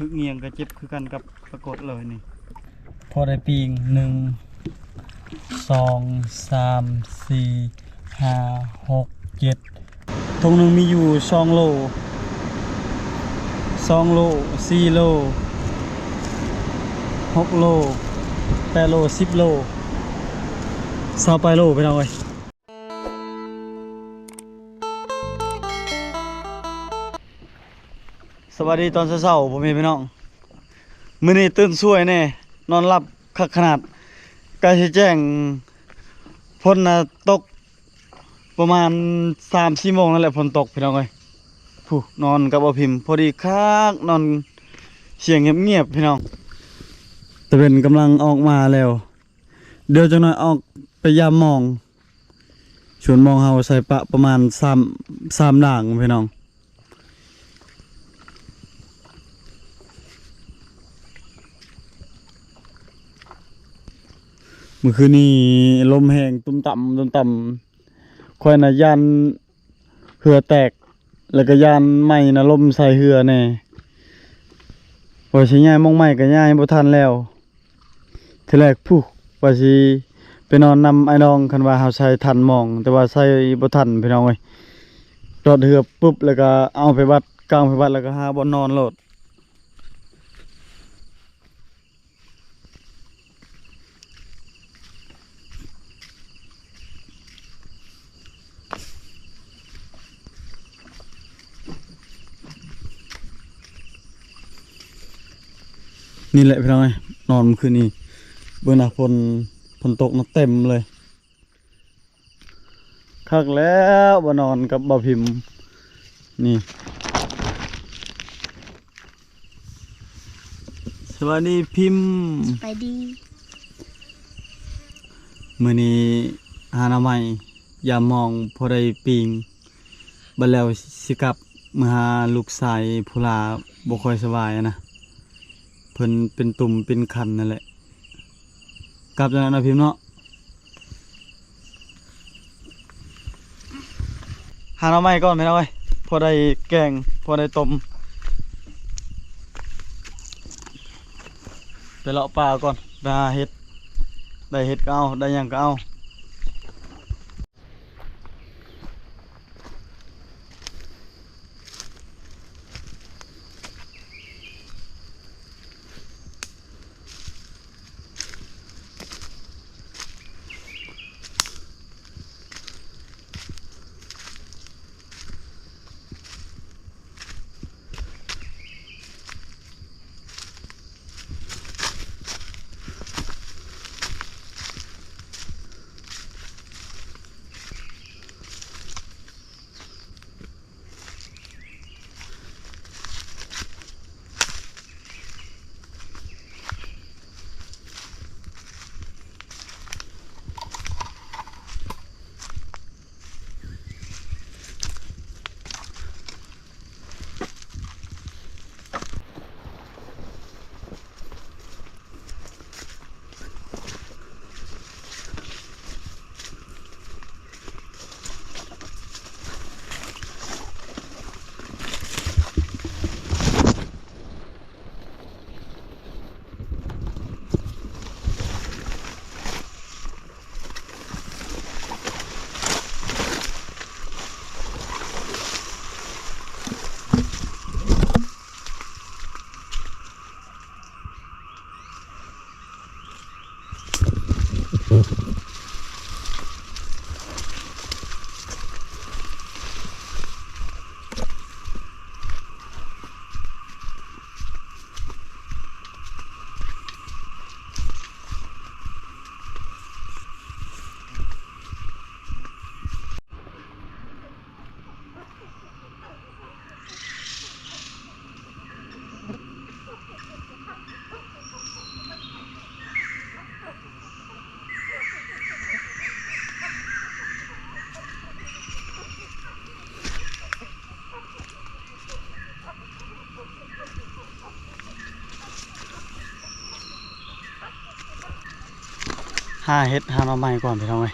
ຝຶກງຽງກໍເຈັບຄືກັນກັບປາກົດເລີຍນີ້. ພໍໄດ້ປີ້ງ ໜຶ່ງ ສອງ ສາມ ສີ່ ຫ້າ ຫົກ ເຈັດ ຖົງໜຶ່ງມີຢູ່ສອງໂລ ສອງໂລ ສີ່ໂລ ຫົກໂລ ແປດໂລ ສິບໂລ ຊາວປາຍໂລ ພີ່ນ້ອງເອີຍ. ສະບາຍດີຕອນເຊົ້າໆ ພໍ່ແມ່ພີ່ນ້ອງ. ມື້ນີ້ຕື່ນສວຍແດ່ ນອນຫຼັບຄັກຂະໜາດ. ໃກ້ຊິແຈ້ງ ຝົນນະຕົກປະມານສາມສີ່ໂມງນັ້ນແຫຼະ ຝົນຕົກພີ່ນ້ອງເອີຍ. ຜູ້ນອນກັບບ່າວພິມ ພໍດີຄັກ ນອນສຽງງຽບໆ ພີ່ນ້ອງ. ຕາເວັນກຳລັງອອກມາແລ້ວ. ດຽວຈັກໜ້ອຍອອກໄປຢາມມອງ. ສວນມອງເຮົາໃສ່ປະປະມານສາມ ສາມດ່າງພີ່ນ້ອງ. ມື້ຄືນນີ້ລົມແຮງ ຕຸ້ມຕ່ຳ ຕຸ້ມຕ່ຳ. ຂ້ອຍນະຢ້ານເຮືອແຕກ ແລ້ວກໍຢ້ານໄມ້ນະລົມໃສ່ເຮືອແດ່. ວ່າຊິຍ້າຍໝ່ອງໃໝ່ກໍຍ້າຍບໍ່ທັນແລ້ວ. ທີແລກພຸ້ນວ່າຊິໄປນອນນຳອ້າຍນ້ອງ ຄັນວ່າເຮົາໃສ່ທັນໝ່ອງ, ແຕ່ວ່າໃສ່ບໍ່ທັນພີ່ນ້ອງເອີຍ. ຈອດເຮືອປຸບ ແລ້ວກໍເອົາໄປວັດ, ກາງໄປວັດ ແລ້ວກໍຫາບ່ອນນອນໂລດ. ນີ້ແຫຼະພີ່ນ້ອງເອີຍ ນອນມື້ຄືນນີ້ ເບິ່ງນະ ຝົນ ຝົນຕົກນະເຕັມເລີຍ. ຄັກແລ້ວ ມານອນກັບບ່າວພິມນີ້. ສະບາຍດີພິມ. ສະບາຍດີ. ມື້ນີ້ຫາໜໍ່ໄມ້ ຢາມມອງ ພໍໄດ້ປີ້ງ. ບັດແລ້ວຊິກັບເມືອຫາລູກຊາຍຜູ້ຫຼ້າ ບໍ່ຄ່ອຍສະບາຍນະ, ເພິ່ນເປັນຕຸ່ມເປັນຄັນນັ້ນແຫຼະ. ກັບຈັ່ງນັ້ນເນາະພິມເນາະ. ຫາໜໍ່ໄມ້ກ່ອນພີ່ນ້ອງເອີຍ ພໍໄດ້ແກງ ພໍໄດ້ຕົ້ມ. ໄປເລາະປ່າກ່ອນ ໄປຫາເຫັດ ໄດ້ເຫັດກໍເອົາ ໄດ້ຫຍັງກໍເອົາ. ຫາເຫັດຫາໜໍ່ໄມ້ກ່ອນພີ່ນ້ອງເອີຍ.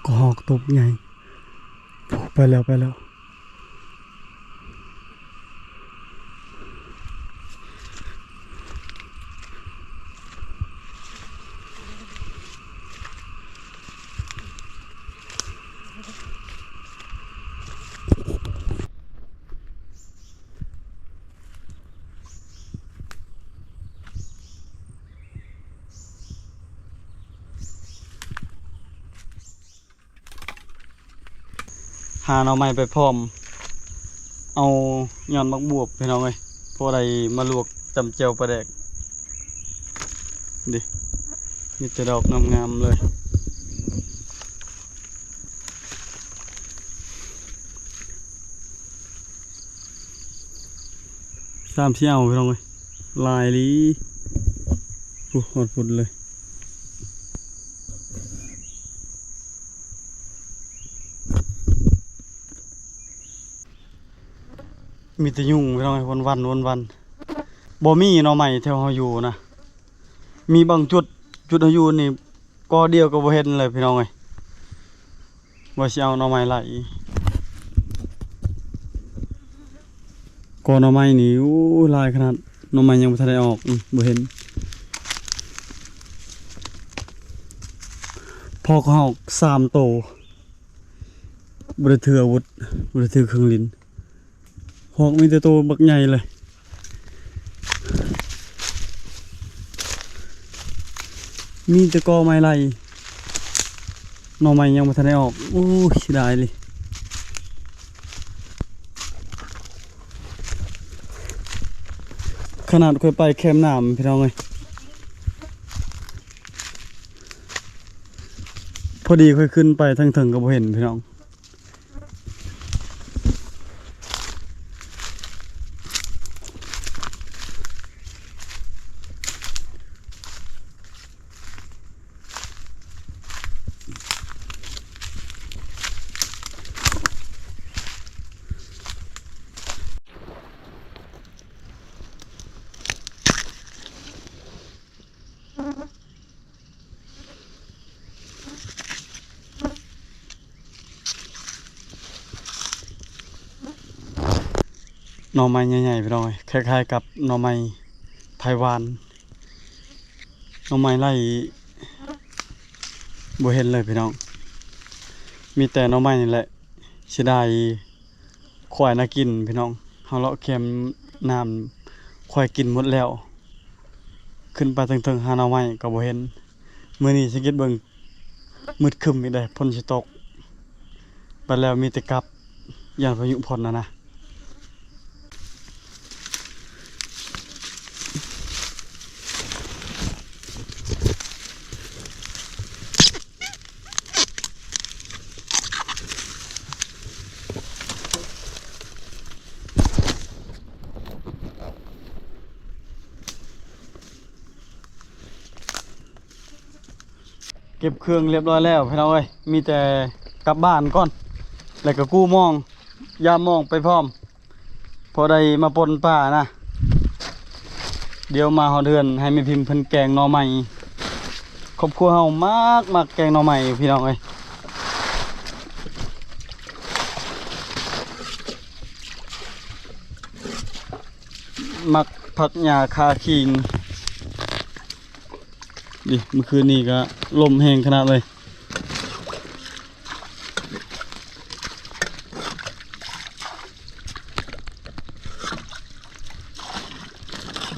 ກະຮອກຕົບໃຫຍ່. ໄປແລ້ວ ໄປແລ້ວ. ຫາໜໍ່ໄມ້ໄປພ້ອມ ເອົາຍອດໝາກບວບ ພີ່ນ້ອງເອີຍ ພໍໄດ້ມາລວກຈ້ຳແຈ່ວປາແດກ. ເດ້ ມີແຕ່ດອກງາມໆເລີຍ. ສາມສີ່ເອົາ ພີ່ນ້ອງເອີຍ ຫຼາຍອີ່ຫຼີ. ໂອ້ ຮອດພຸ້ນເລີຍ. ມີແຕ່ຍຸງ ພີ່ນ້ອງເອີຍ ວັນໆ ວັນໆ. ບໍ່ມີໜໍ່ໄມ້ແຖວເຮົາຢູ່ນະ. ມີບາງຈຸດ ຈຸດເຮົາຢູ່ນີ້ ກໍດຽວກໍບໍ່ເຫັນເລີຍ ພີ່ນ້ອງເອີຍ. ວ່າຊິເອົາໜໍ່ໄມ້ໄລ່ ກໍໜໍ່ໄມ້ນີ້ ໂອ້ ຫຼາຍຂະໜາດ. ໜໍ່ໄມ້ຍັງບໍ່ທັນໄດ້ອອກ ອື ບໍ່ເຫັນ. ພໍກະຮອກສາມໂຕ ບໍ່ໄດ້ຖືອາວຸດ ບໍ່ໄດ້ຖືເຄື່ອງຫຼິ້ນ. ຮອກມີແຕ່ໂຕບັກໃຫຍ່ເລີຍ. ມີແຕ່ກໍໄມ້ໄລ່ ໜໍ່ໄມ້ຍັງບໍ່ທັນໄດ້ອອກ. ໂອ້ຍ ເສຍດາຍເລີຍ. ຂະໜາດຂ້ອຍໄປແຄມນ້ຳ ພີ່ນ້ອງເອີຍ ພໍດີຂ້ອຍຂຶ້ນໄປທາງເທິງກໍບໍ່ເຫັນ ພີ່ນ້ອງ. ໜໍ່ໄມ້ໃຫຍ່ໆ ພີ່ນ້ອງເອີຍ ຄ້າຍໆກັບໜໍ່ໄມ້ໄຜ່ຫວານ. ໜໍ່ໄມ້ໄລ່ບໍ່ເຫັນເລີຍ ພີ່ນ້ອງ ມີແຕ່ໜໍ່ໄມ້ນີ້ແຫຼະ. ເສຍດາຍ ຄວາຍໜາກິນ ພີ່ນ້ອງ ເຮົາເລາະແຄມນ້ຳ ຄວາຍກິນໝົດແລ້ວ. ຂຶ້ນໄປເທິງໆ ຫາໜໍ່ໄມ້ກໍບໍ່ເຫັນ. ມື້ນີ້ສັງເກດເບິ່ງ ມືດຄຶ້ມອີກເດ້ ຝົນຊິຕົກ. ບັດແລ້ວມີແຕ່ກັບ ຢ້ານພາຍຸຝົນຫັ້ນນະ. ເກັບເຄື່ອງຮຽບຮ້ອຍແລ້ວ ພີ່ນ້ອງເອີຍ ມີແຕ່ກັບບ້ານກ່ອນ ແລ້ວກໍກູ້ມອງ ຢາມມອງໄປພ້ອມ. ພໍໄດ້ມາປົ່ນປານະ. ດຽວມາຮອດເຮືອນໃຫ້ແມ່ພິມເພິ່ນແກງໜໍ່ໄມ້. ຄອບຄົວເຮົາມັກ ມັກແກງໜໍ່ໄມ້ ພີ່ນ້ອງເອີຍ ມັກຜັກຫຍ້າຄາຄີງ. ນີ້ ມື້ຄືນນີ້ກໍລົມແຮງຂະໜາດເລີຍ.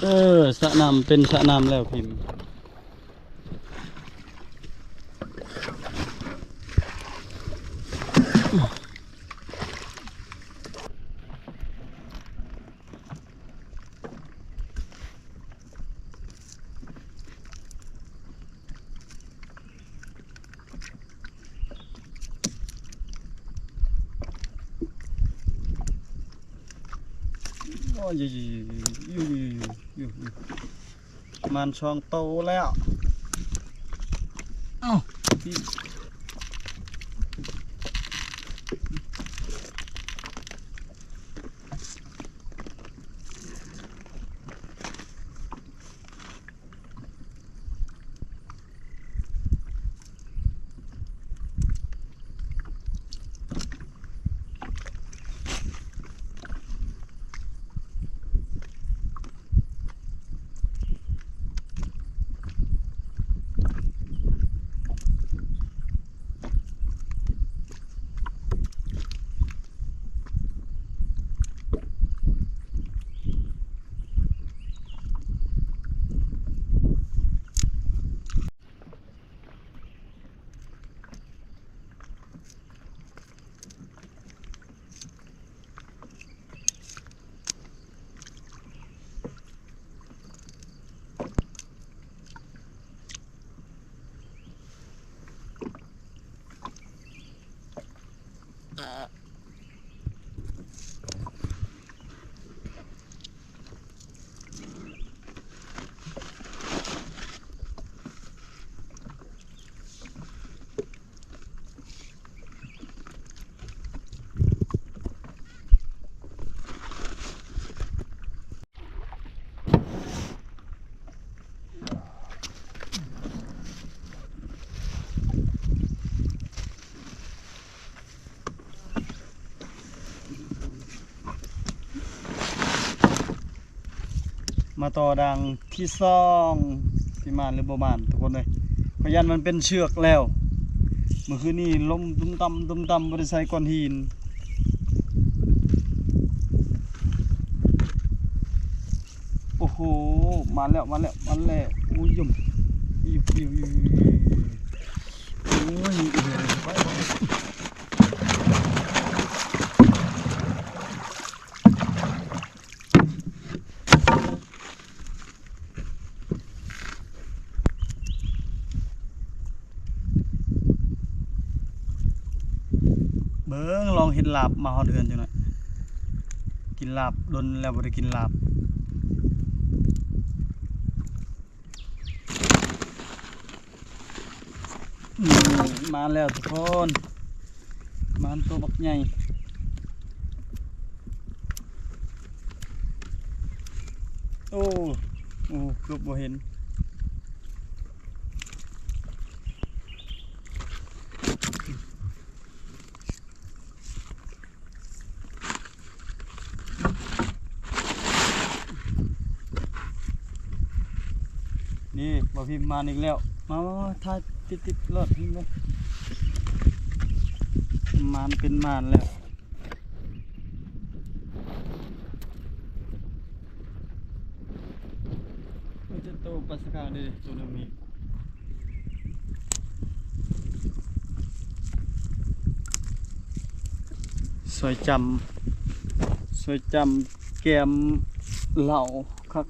ເອີ ສະນ້ຳເປັນສະນ້ຳແລ້ວພິມ. ໂອ້ຍ ຢູ່ໆໆໆ ປະມານສອງໂຕແລ້ວ. ເອົ້າ. ມາຕໍ່ດ່າງທີສອງ ຊິໝານຫຼືບໍ່ໝານທຸກຄົນເອີຍ. ຂ້ອຍຢ້ານມັນເປັນເຊືອກແລ້ວ. ມື້ຄືນນີ້ລົມຕຸ້ມຕ່ຳ ຕຸ້ມຕ່ຳ ບໍ່ໄດ້ໃສ່ກ້ອນຫີນ. ໂອ້ໂຫ ມາແລ້ວ ມາແລ້ວ ມາແລ້ວ. ໂອ້ຍ ຍົມ ໂອ້ຍ ໂອ້ຍ ໂອ້ຍ. ເບິ່ງ ລອງເຮັດລາບມາຮອດເຮືອນຈັກໜ້ອຍ. ກິນລາບ ດົນແລ້ວບໍ່ໄດ້ກິນລາບ. ອືມ ມາແລ້ວທຸກຄົນ ມາໂຕບັກໃຫຍ່. ໂອ້ ໂອ້ ເກືອບບໍ່ເຫັນ. ນີ້ ບ່າວພິມມາອີກແລ້ວ. ມາ ມາ ມາ ຖ່າຍຕິດໆ ໂລດພິມເດີ. ມານເປັນມານແລ້ວ. ໂອ້ຍ ເຈັດໂຕ ປາສະກາງເດ້ ໂຕໜຶ່ງນີ້. ຊອຍຈຳ ຊອຍຈຳແກມເຫຼົ້າຄັກ.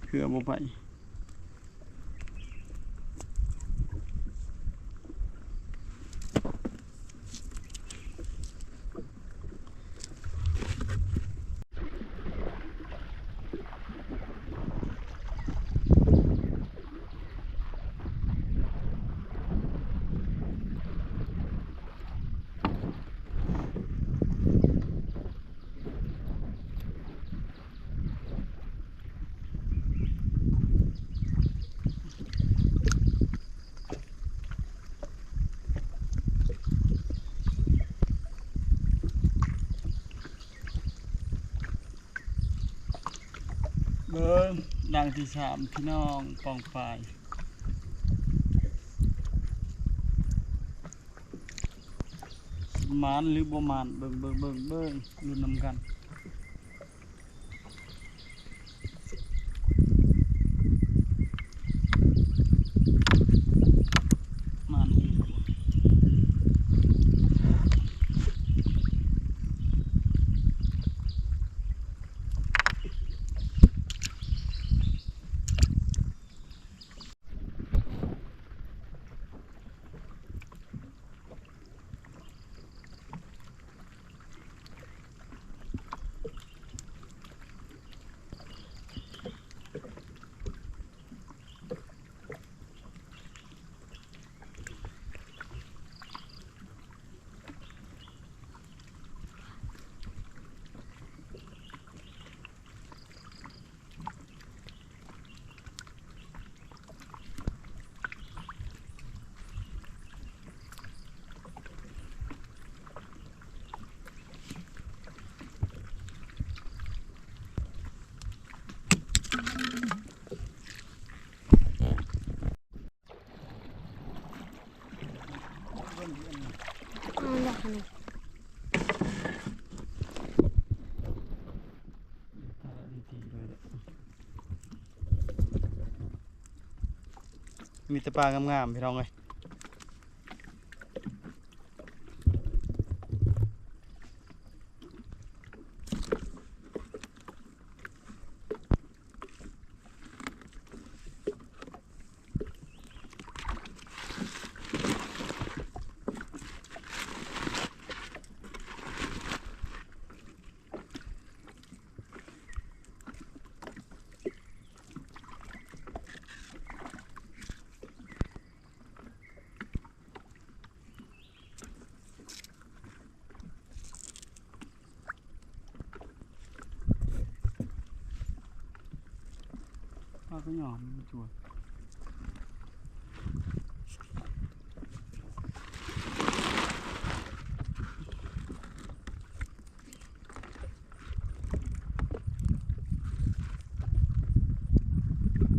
ເຮືອບໍ່ໄປ. ເບິ່ງ ດັ່ງທີສາມ ພີ່ນ້ອງປ້ອງປາຍ. ໝານຫຼືບໍ່ໝານ ເບິ່ງ ເບິ່ງ ເບິ່ງ ເບິ່ງ ລຸ້ນນຳກັນ. ມານອີກ. ມີແຕ່ປາງາມໆ ພີ່ນ້ອງເອີຍ. ກໍຍອມຕົວະ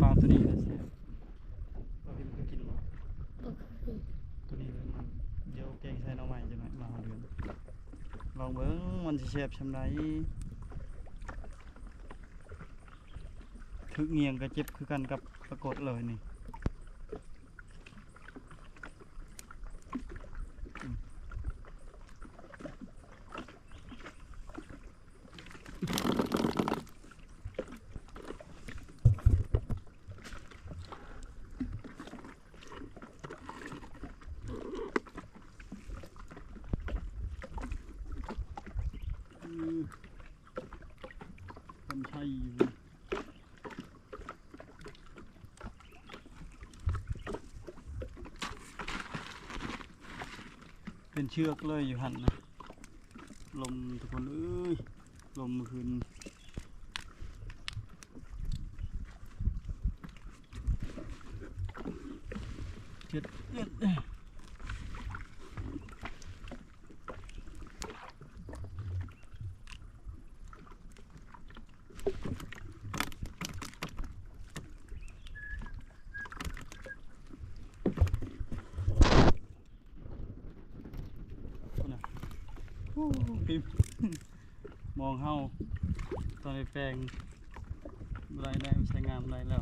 ປາໂຕນີ້ແຫຼະແຊບ. ບໍ່ເຄີຍກິນບໍ່? ບໍ່ເຄີຍ. ໂຕນີ້ມັນ ດຽວແກງໃສ່ໜໍ່ໄມ້ຈັກໜ້ອຍ ມາຮອດເຮືອນ ລອງເບິ່ງມັນຊິແຊບສ່ຳໃດ. ຖືກງຽງກໍເຈັບຄືກັນກັບປາກົດເລີຍນີ້. ເອີ ເປັນໄທຢູ່ ເປັນເຊືອກເລີຍຢູ່ຫັ້ນນະ. ລົມທຸກຄົນເອີຍ ລົມມື້ຄືນ ເຈັດ ເຈັດ. ພຸ້ນນະ ໂອ້ ພິມ ມອງເຮົາ ຕອນນີ້ແປງບໍ່ໄດ້ແລ້ວ ໃຊ້ງານບໍ່ໄດ້ແລ້ວ.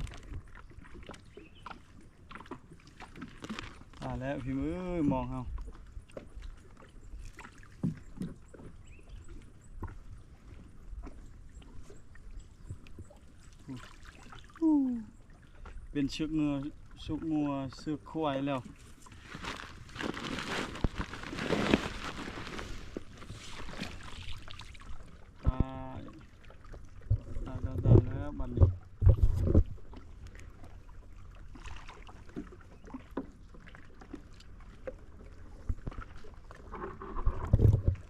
ຕາຍແລ້ວພິມເອີຍ ມອງເຮົາ ເປັນເຊືອກງົວ ເຊືອກງົວ ເຊືອກຄວາຍແລ້ວ. ຕາຍ ຕາຍ ຕາຍ ຕາຍແລ້ວບັດນີ້.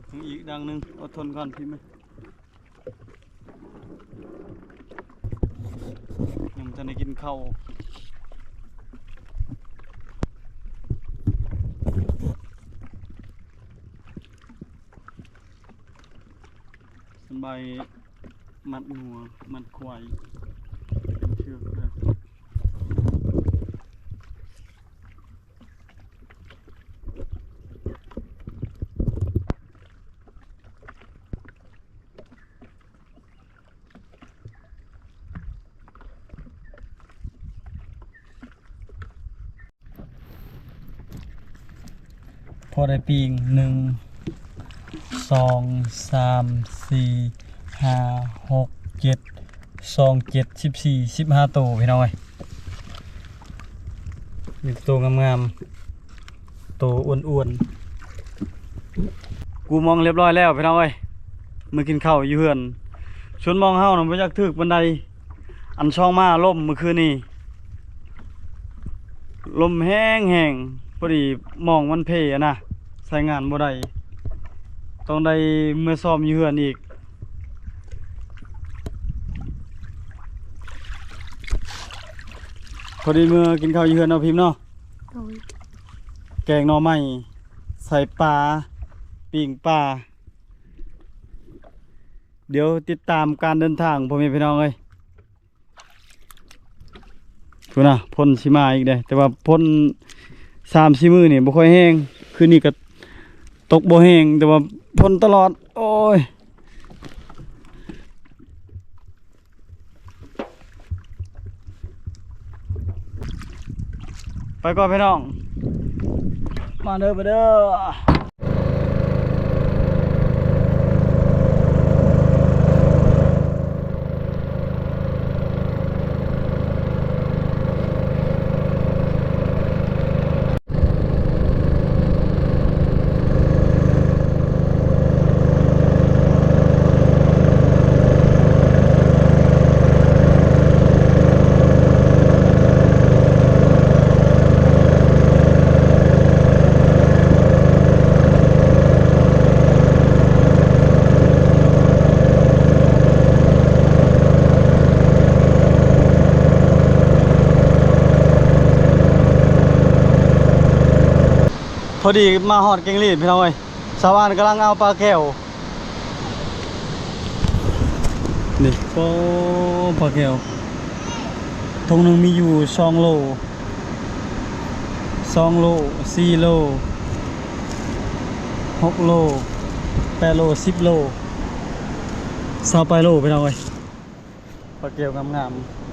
ຍັງອີກດັງໜຶ່ງ ອົດທົນກ່ອນພີ່ເມຍ ຍັງບໍ່ທັນໄດ້ກິນເຂົ້າ. ສະບາຍ ມັດງົວ ມັດຄວາຍ ເປັນເຊືອກເລີຍ. ພໍໄດ້ປີ້ງ ໜຶ່ງ ສອງ ສາມ ສີ່ ຫ້າ ຫົກ ເຈັດ ສອງ ເຈັດ ສິບສີ່ ສິບຫ້າໂຕພີ່ນ້ອງເອີຍ. ມີແຕ່ໂຕງາມໆ ໂຕອ້ວນໆ. ກູມອງຮຽບຮ້ອຍແລ້ວພີ່ນ້ອງເອີຍ ມາກິນເຂົ້າຢູ່ເຮືອນ. ສ່ວນມອງເຮົານະບໍ່ຢາກຖືກປານໃດ. ອັນຊ່ອງມາລົມມື້ຄືນນີ້ ລົມແຮງໆ ພໍດີມອງມັນເພຫັ້ນນະ ໃຊ້ງານບໍ່ໄດ້ ຕ້ອງໄດ້ເມືອຊ້ອມຢູ່ເຮືອນອີກ. ພໍດີເມືອກິນເຂົ້າຢູ່ເຮືອນເນາະພິມເນາະ. ໂດຍ. ແກງໜໍ່ໄມ້ ໃສ່ປາ ປີ້ງປາ. ດຽວຕິດຕາມການເດີນທາງ ພໍ່ແມ່ພີ່ນ້ອງເອີຍ. ພຸ້ນນະ ຝົນຊິມາອີກເດ້ ແຕ່ວ່າຝົນສາມສີ່ມື້ນີ້ບໍ່ຄ່ອຍແຮງ ຄືນນີ້ກໍຕົກບໍ່ແຮງ ແຕ່ວ່າຝົນຕະຫຼອດ. ໂອ້ຍ ໄປກ່ອນພີ່ນ້ອງ ມາເດີ ມາເດີ. ພໍດີມາຮອດແກ້ງລີ້ນ ພີ່ນ້ອງເອີຍ. ຊາວບ້ານກຳລັງເອົາປາແກ້ວ ນີ້ ໂອ້ ປາແກ້ວ ຖົງໜຶ່ງມີຢູ່ສອງໂລ ສອງໂລ ສີ່ໂລ ຫົກໂລ ແປດໂລ ສິບໂລ ຊາວປາຍໂລ ພີ່ນ້ອງເອີຍ. ປາແກ້ວງາມໆ.